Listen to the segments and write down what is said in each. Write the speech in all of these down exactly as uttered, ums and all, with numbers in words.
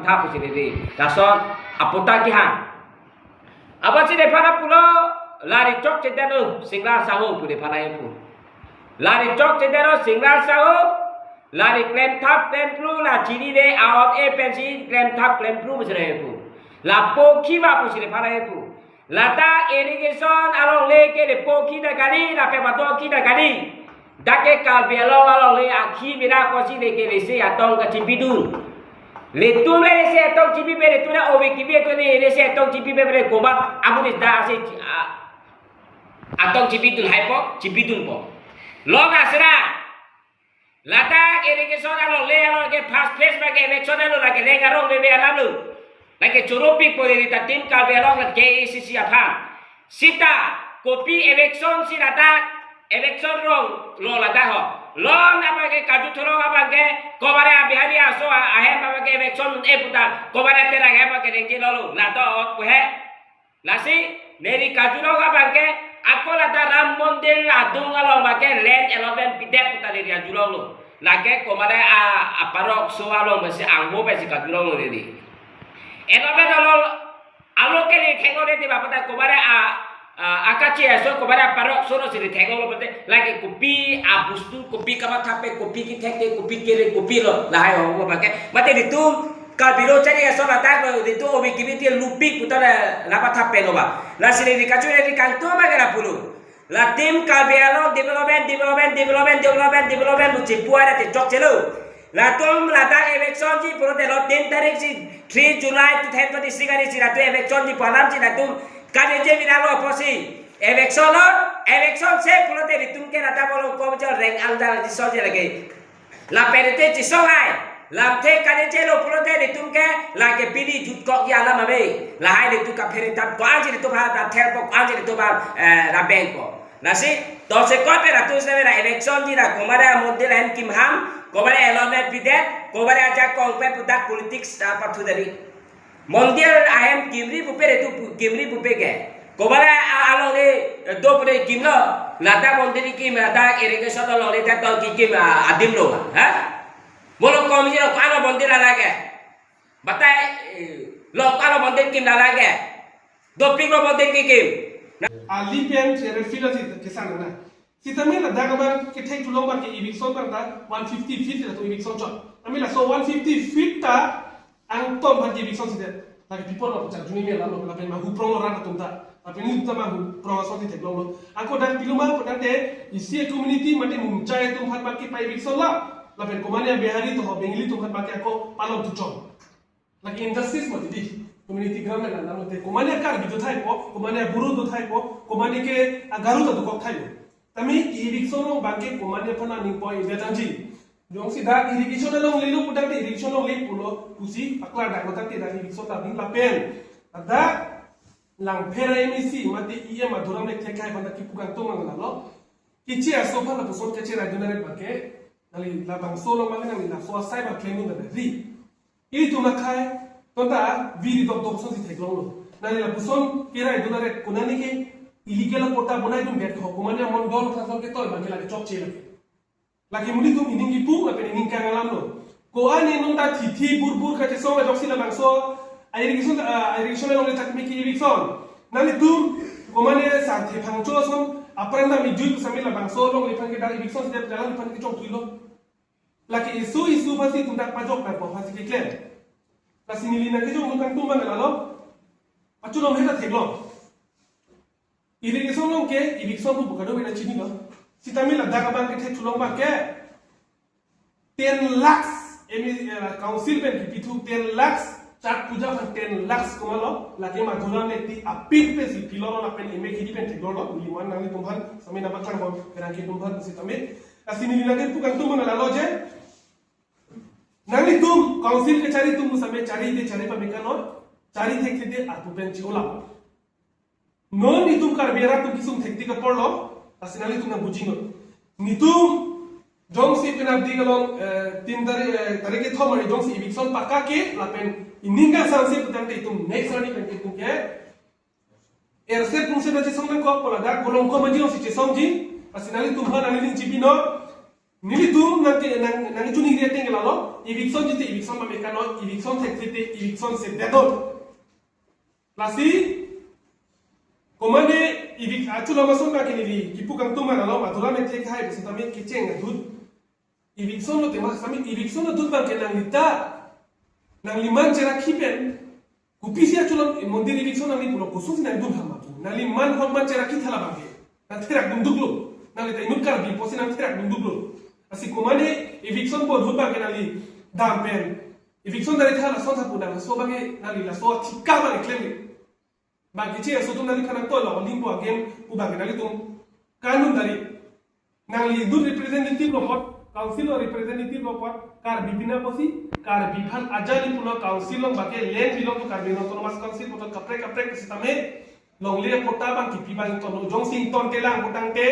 Thap pusi dei. Lason aputa kihang. Apotsi nephan pulo, la richok chedetlo Singlar Sahu pu nephan pu. La richok chedetlo Singlar Sahu, la ri klemthap klemphlu, la chinine aot-e pensi klemthap klemphlu pusi pu. La pokhi ma pusi nephan pu. Ladak irrigation alongle ke le pokhi ta kali, lapen mato khi ta kali. Dak ke Karbi Anglong alongle akhi mira kosi le ke lesi atong kachipidun. Letum le lesi atong chipipe, letum le ovi kibi, letum le lesi atong chipipe, le komat amunis da ase chi-, a-, atong chipidun haipo, chipidunpo. Long asra. Ladak irrigation alongle along ke first phase abang ke eviction lo, lake reng arong veve alam lo. Lake choro pikpo dei ta Team Karbi Anglong la K A A C C aphan. Sita kopi eviction si ladak, eviction rong lo ladak ho. Long abang ke Kaju Tholong abang ke, komat a Bihari aso a-, ahem abang ke eviction un-e puta, komat a Terang ahem abang ke ningje lo lo. Ladak ot pu he. Lasi neli Kaju Tholong abang ke, ako ladak Ram Mandir adung along abang ke land allotment pidet puta neli Kaju Tholong lo. Lake komat a, a parok so along besi angho besi Kaju Tholong lo neli. Allotment along, alo ke neli theklong dei ba puta komat a, a, akachi aso komat a parok so lo si neli theklong lo puta. Lake kopi a bostu, kopi kamathape, kopi kethekde, kopi kere, kopi lo. Lahai ho abang ke. Mate netum Karbi lo chari aso ladak lo, netum ovi kibi ti lupik puta la, la pathape lo ba. Lasi neli kachuri neli kangtum abang ke la pulo. La Team Karbi Anglong development, development, development, development, development lo chipu ara te chokchelo. Latum ladak eviction ji pulote lo tin tarik si three July two thousand twenty-six arni si latum eviction ji pu alam si latum kadeje vira lo apotsi. Eviction lo, eviction se pulote netum ke ladak bolo ko jo reng angdar ji so je lagi. Lapen te chisong hai, lamthe kadeje lo pulote netum ke, lake pini jutkok ji alam ave. Lahai netum kaphere tap ko-an si netum ha ta thelpo, ko-an si netum ha, eh, la bengpo. Lasi, to se ko pe latum se la eviction ji la komat a Mandir ahem kimham, komat a allotment pidet, komat a ajakong pe pudak politics ta pathu dari. Mandir ahem kimri pupe, netum pu-, kimri pupe ke. Komat a, a, alongle, eh, do pute kimlo, ladak Mandir kim, ladak irrigation alongle ta do kikim, a, adim lo, ha? Molo komji lo ko-an lo Mandir lake. Batai, eh, lo ko-an lo Mandir kim lake. Dopik lo Mandir kikim. Ali pen chere fila si kesang na. Sitame ladak abang kethek Tholong abang ke eviction abang ta one fifty feet latum eviction chot. Ami laso one fifty feet ta angton abang ke eviction sidet. Lake people lo chak juni me alam lo, lapen ma huprong lo rat atum ta. Lapen netum ta ma huprong ason si theklong lo. Ako dak pilo ma putangte isi community mate Mumchai atum aphan abang ke pa eviction la. Lapen komat a Bihari to ho Bengali atum aphan abang ke ako palon thuchong. Lake injustice mati dei. Community ground na nang te komat a Karbi dothaipo, komat a Boro dothaipo, komat ke a Garo ta dokok thaipo. Tame eviction along abang ke komat aphan ningpo ida tangji. Jongsi dak irrigation alongle lo putangte irrigation alongle pulo pusi paklardaklo tangte dak eviction ta ding lapen. Dak Langpher M A C mate E M Madhuram Lekthe akhei aphan ta kipu kangtung mang lalo. Kichi aso aphan lapuson kacherai dun aret abang ke. Nangli labangso along abang ke nangli laso asai abang klem dun ri. Ilitum akhei, tonta viri dokdok ason si theklong lo. Nangli lapuson kerai dun aret konani ke illegal patta bonai dundet ho, komat a mondol ason ke toi abang ke lake chokche lake. Lake monit atum ining kipu lapen ining kang alam lo. Ko-an non ta thithi burbur kachesong ajoksi labangso a irrigation, a irrigation alongle ta kimi ke eviction. Nanglitum komat a Sarthe Phangcho ason apran ta mijui pusitame labangso alongle aphan ke dak eviction sidet, dak aphan ke chongthuilo. Lake isu isu aphansi itum dak pajok nangpo aphansi keklem. Lasi neli nangkejok nung kangtung abang lalo. Achu long heta theklong. Irrigation along ke eviction pu kadokave nangchinilo. Sitame ladak abang kethek Tholong abang ke ten lakhs, M A, eh, council pen kipithu ten lakhs, Chhath Puja aphan ten lakhs komat lo, lake Madhuram Lekthe apin pensi pilo lo lapen M A kidi pen theklong lo, neli man nanglitum aphan, sitame nangpaklang bom, kerang ketum aphan sitame. Lasi neli nangkepu kangtung abang lalo je. Nanglitum, council kachari atum sitame chari te chari pameka non, chari thekthe te arpu pen chi-olam. Non itum Karbi arat atum kesung thektik apor lo, lasi nanglitum nangbuji non. Netum jongsi penap dik along, eh, tin tarik, eh, tarik kethom arni jongsi eviction pakka ke, lapen ining kangsam si putangte itum next arni pen itum ke erset pungse na chesong nangkok, pu ladak Golongkom aji alongsi chesongji, lasi nanglitum aphan nangli ning chipi non. Nelitum nang ke nang nang chuningri ateng ke lalo, eviction jite eviction mame kano, eviction thekthete eviction se dedon. Lasi komane evic achu lama son ba ke neli kipu kangtung ma lalo, Madhuram Mekthe kehai besi tame kecheng adut. Eviction lo tema sami eviction adut bang ke nangli ta, nangli man cherakhi pen, kopisi achu lam mondir eviction nangli pulo, kosusi nangdun ham apu. Nangli man hon man cherakhi thala bang ke nang therak dunduk lo. Nangli ta inut Karbi pusi nang therak dunduk lo. Lasi komane eviction board ahut bang ke nangli dam pen eviction dari thala son thapu nang so bang ke nangli laso thika bang ke klem ke. Bang ke che aso tum nangli phan nangtoi lo, ning bo agem pu bang ke nanglitum kanun dari. Nangli dun representative lo apot, council lo representative lo apot, Karbi pina pusi, Karbi phan ajali pulo council lo bang ke land belong to Karbi Anglong Autonomous Council pulo kaprek kaprek sitame, longle patta bang kipi bang ton lo, jongsi ton kelang putangte,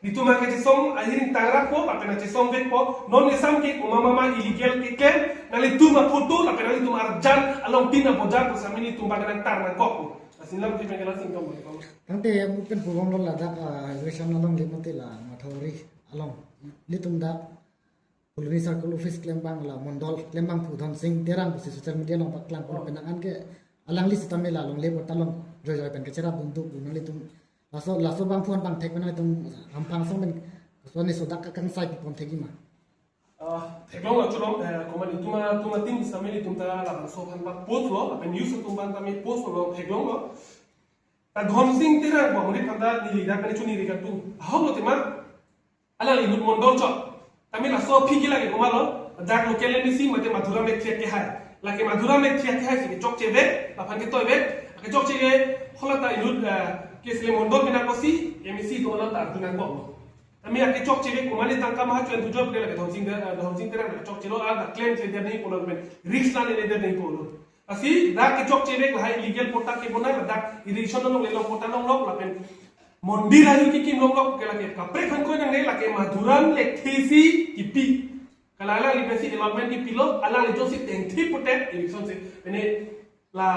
netum bang ke chesong ahiring tangrap po, lapen chesong vek po, non esam ke uma mama illegal ke ken, nanglitum aphoto, lapen nanglitum arjan, along tin abojar, pusami netum bang ke nangtar nangkok po. Asin lam ke bang ke la singkong po. Tangte yang mungkin pulong lo ladak, ah, election along lima tila, mathori along, netum dak, Colony Circle Office klembang la mondol klembang pu Dhonsing Terang pusi social media along paklang pon, oh, penang an ke alangli sitame la longle patta along joy joy pen kecherap dunduk pu nanglitum laso laso bang phuan bang thek pen nanglitum hamphang asong pen so ni sodak kangsai pi pon thekji ma. Ah, theklong lo chulong, eh, komane tuma tuma tin sami netum ta labangso aphan pa post lo, lapen news atum aphan tame post lo theklong lo. Ta Dhonsing Terang bo muni phan ta neli dak kani chuningri kangtung. Ahok lo tema. Alangli inut mondol chot. Tame laso aphi ke lake komat lo, dak local M A C mate Madhuram Mekthe kehai. Lake Madhuram Mekthe kehai si kechokche vek, laphan ketoi vek, akechokche ke hala ta inut, eh, ke sile mondol pina pusi, M A C atum along ta arju nangkok lo. Tame akechokche vek komane tangka maha chuan tujuh ke lake Dhonsing Ter-, eh, Dhonsing Terang akechokche lo, ah, dak klem se der nangji pulo pen, risk la le der nangji pulo. Lasi dak kechokche vek lahai illegal patta kebonai, dak irrigation along lelo patta longlok lapen mondir ahir kekim longlok ke lake kaprek aphan koi nangne, lake Madhuram Mekthe si kipi. Kalang alangli pensi allotment kipilo, alangli jongsi tengthi pute eviction si, mane la,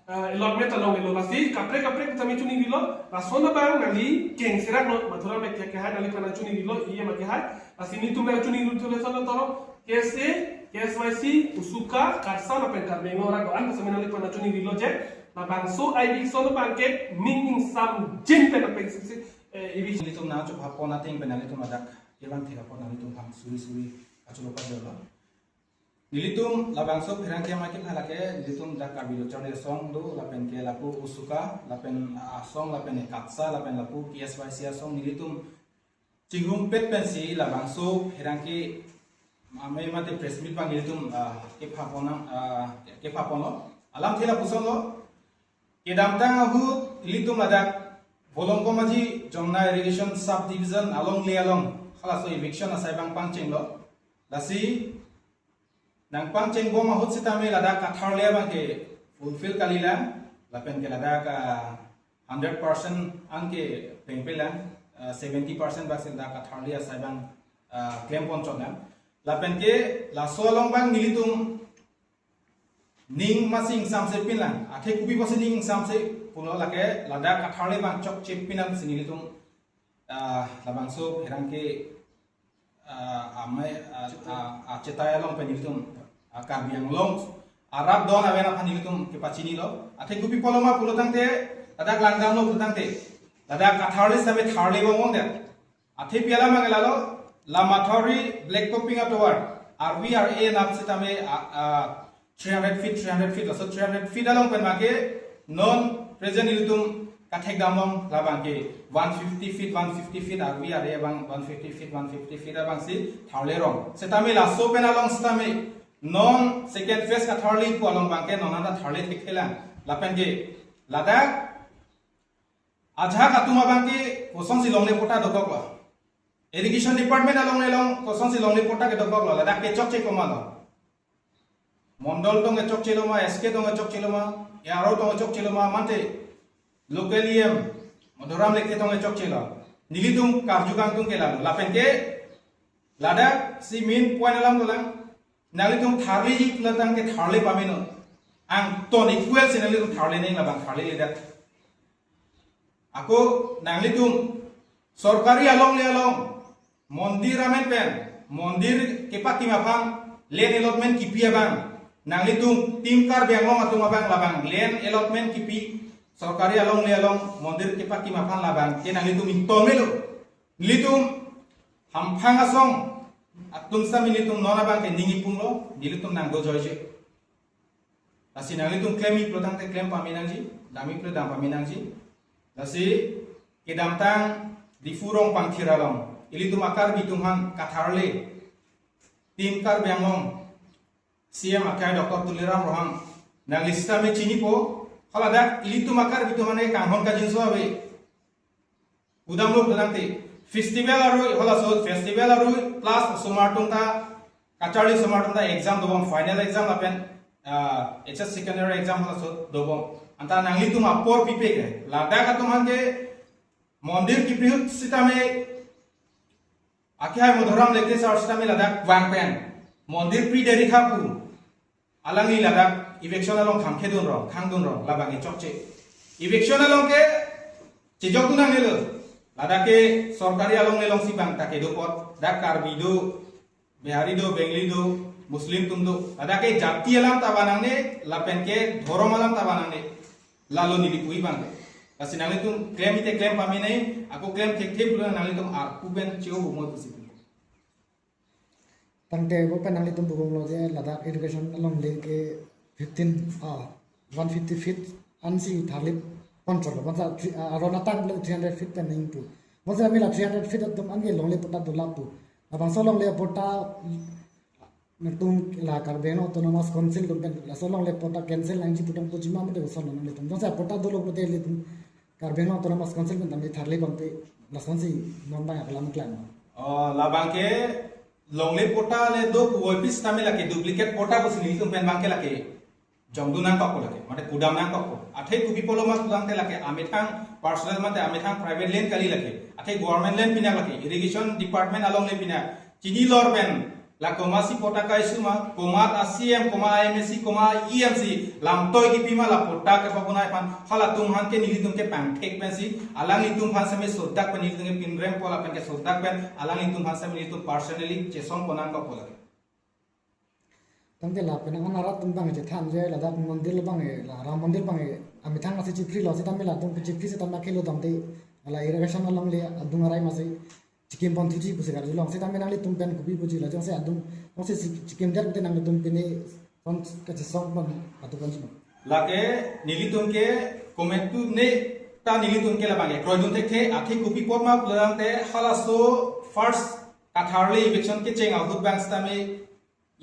eh, allotment along lelo, lasi kaprek kaprek tame chuningrilo, lason abang nangli kengserak lo, Madhuram Mekthe kehai nangli phan nangchuningrilo, E M kehai, lasi netum nangchuningri thule son toro, K S A, K S Y C, USUKA, KARSA lapen Karbi Anglong arat do-an pusami nangli phan nangchuningrilo je, labangso eviction abang ke ning ingsamjin pen apeng sisi, eh, eviction. Nelitum nangchupha pon ateng pen nelitum ladak kevang thek apot nelitum aphan suri suri achulo pajolo. Nelitum labangso pherangke amai kepha lake, nelitum dak Karbi Lo Charli Asong do, lapen ke lapu USUKA, lapen asong, lapen KARSA, lapen lapu K S Y C asong, nelitum chingrumpet pensi labangso pherangke amai mate press meet abang nelitum, ah, kepha pon nang, ah, kepha ponlo. Alamthe lapuson lo. Kedamtang ahut nelitum ladak Volongkom Aji Jomna Irrigation Subdivision alongle along halaso eviction asai abang pangchenglo. Lasi nangpangchengbom ahut sitame ladak katharle abang ke fulfill kalilang, lapen ke ladak, ah, hundred percent an ke pengpelang, ah, seventy percent bak si ladak katharle asai abang, ah, klem pon chotlang. Lapen ke laso along abang nelitum ning masi ingsamse pinlang, athe kopi pusi ning ingsamse pulo lake ladak katharle abang chokche pinam si nelitum, ah, labangso pherangke, ah, amai, ah, ah, achetai along pen nelitum, ah, Karbi Anglong arat do-an aven aphan nelitum kepachinilo. Athe kopi pulo ma pulo tangte, ladak langdamlo pulo tangte, ladak katharle sitame tharle bom bom det. Athe pi alam abang ke lalo, la mathori black topping atovar, R V R A nap sitame, ah, ah, three hundred feet, three hundred feet, laso three hundred feet along pen make non present nelitum kathek damlong labang ke one fifty feet, one fifty feet, R V R A abang one fifty feet, one fifty feet abang si tharle rong. Sitame laso pen along sitame non second phase katharle pu along abang ke non anta tharle thekthelang. Lapen ke ladak ajahak atum abang ke kosonsi longle patta dokoklo. Irrigation Department alongle along kosonsi longle patta kedokoklo, ladak kechokche komatlo. Mondol tong kechokche lo ma, S K tong kechokche lo ma, A R O tong kechokche lo ma, mate local E M, Madhuram Lekthe tong kechokche lo. Nelitum karju kangtung ke lalo. Lapen ke ladak si main point alam dolang. Nanglitum tharleji pulo tangte tharle pame non. Angton equal si nanglitum tharle nang labang tharleledet. Ako nanglitum sorkari alongle along mondir amen pen, mondir kepakim aphan land allotment kipi abang, nanglitum Team Karbi Anglong atum abang labang land allotment kipi, sorkari alongle along mondir kepakim aphan labang ke nanglitum ington melo. Nelitum hamphang asong atum sitame nelitum non abang ke ning ipunglo, nelitum nangdojoije. Lasi nanglitum klem-i pulo tangte klem pame nangji, dam-i pulo dam pame nangji. Lasi kedamtang Diphu rong pangthir along ilitum a-Karbi atum aphan katharle Team Karbi Anglong C M akai Doctor Tuliram Ronghang, nangli sitame chinipo, haladak ilitum a-Karbi atum aphan kanghon kangjinso ave. Kudam lo pulo tangte festival arui, halaso festival arui plus osomar atum ta, kacharli osomar atum ta exam dobom, final exam lapen, ah, H S second year exam halaso dobom. Anta nanglitum apor pipe ke, ladak atum aphan ke mondir kipi ahut sitame, akehai Madhuram Lekte sar sitame ladak vang pen mondir pri deri tha pu. Alangli ladak eviction along khangkhedun rong, khangdun rong, labang ke chokche. Eviction along ke chejokdun nangnelo. Ladak ke sorkari alongle alongsi bang ta kedo apot, dak Karbi do, Bihari do, Bengali do, Muslim atum do. Ladak ke jati alam ta vanangne, lapen ke dhorom alam ta vanangne. Lalo neli pu-i abang ke. Lasi nanglitum klem-ite klem pame nangji, ako klem thekthe pulo nanglitum arpu pen cheo bumo pusi. Tangte bo pen nanglitum bugong lo je ladak irrigation alongle ke fifteen, ah, one fifty feet ansi tharli ponchok lo. Bonta three, ah, aron atang le three hundred feet pen ningpu. Bonta mila three hundred feet atum anke longle patta dolo pu. Labangso longle patta nangtum la Karbi Anglong Autonomous Council atum pen laso longle patta cancel nangji pu tong puji ma mate uson nanglitum. Bonta patta dolo pulote ilitum Karbi Anglong Autonomous Council pen tame tharle abang pen lasonsi non abang akalam klang. Oh, labang ke longle patta le do puvoipi sitame lake duplicate patta pusi nelitum pen abang ke lake jongdun nangkokpo lake, mate kudam nangkokpo. Athe kopi pulo ma pulo tangte lake amethang personal mate amethang private land kali lake. Athe government land pinak lake, irrigation department alongle pinak. Chini lor pen la komatsi patta ka-issue ma, komat a-C M, komat a-M A C, komat a-E M C, lamtoi kipi ma la patta kepabonai aphan, halatum aphan ke nelitum ke pangthek pensi, alanglitum aphan sitame sodak pen nelitum ke pinrem po lapen ke sodak pen, alanglitum aphan sitame nelitum personally chesong ponnangkokpo lake. Tangte lapen angan arat atum abang chethan je ladak mondir abang e, la Ram mondir abang e, amethang asi chipri lo sitame latum chipri sitame akhelo damde, la irrigation alongle adung arai masi chikim pon thuji pusi karjulong sitame nanglitum pen kopi puji la jongsi adung, jongsi si-, chikim der te nanglitum pine son kachesong pon atu pon jima. Lake nelitum ke kometu ne ta nelitum ke labang ke kroidun thekthe, athe kopi apot ma pulo tangte halaso first katharle eviction kecheng ahut abang sitame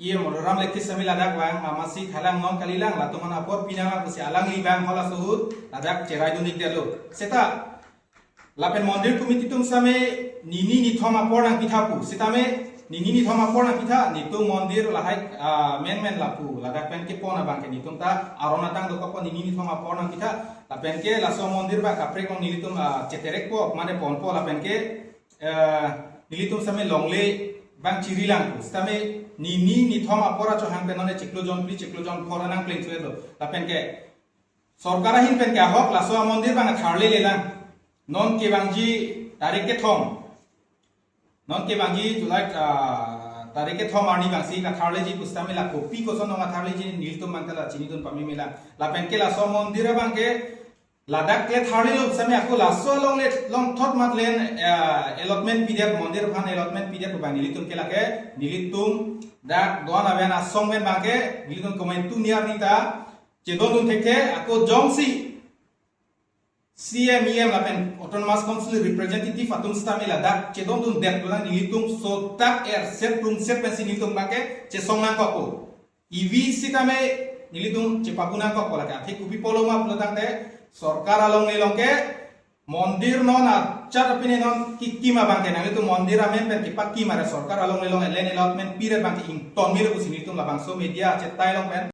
E M Ram Lekte sitame ladak vang, mama si thalang non kalilang, latum aphan apor pinang pusi alangli abang halaso ahut ladak cheraidun-ikdetlo. Seta lapen mondir committee atum sitame nini nithom apor nangpitha pu. Sitame nini nithom apor nangpitha, netum mondir lahai, ah, menmen lapu. Ladak pen kepon abang ke netum ta aron atang dokokpo, nini nithom apor nangpitha. Lapen ke laso mondir abang kaprek along nelitum, ah, cheterekpo, mane ponpo lapen ke, eh, nelitum sitame longle abang chirilang pu. Sitame nini nithom apor achohang pen nonke chiklo jon phli, chiklo jon phongo nangpleng thuelo. Lapen ke sorkar ahin pen ke ahok laso amondir abang tharle lelang. Non kevangji tarik kethom. Non kevangji July, ah, tarik kethom arni abangsi katharleji pu sitame la kopi koson non katharleji nelitum abang ta la chinidun pame mela. Lapen ke laso mondir abang ke ladak le tharlelo sitame ako laso alongle longthot mat land, ah, allotment pidet, mondir aphan allotment pidet pu abang nelitum ke lake, nelitum dak doan aven asong pen abang ke nelitum kometu niar nita chedondun thekthe, ako jongsi C M, E M lapen Autonomous Council representative atum sitame ladak chedondundet pulang nelitum sodak erset prungset pensi nelitum abang ke chesong nangkokpo. Ivi sitame nelitum chepabu nangkokpo lake, athe kopi pulo ma pulo tangte sorkar alongle along ke mondir non achat apine non kikim abang ke nanglitum mondir amen pen kepakim are sorkar alongle along land allotment pidet abang ke ington melo pusi nelitum labangso media chetai along pen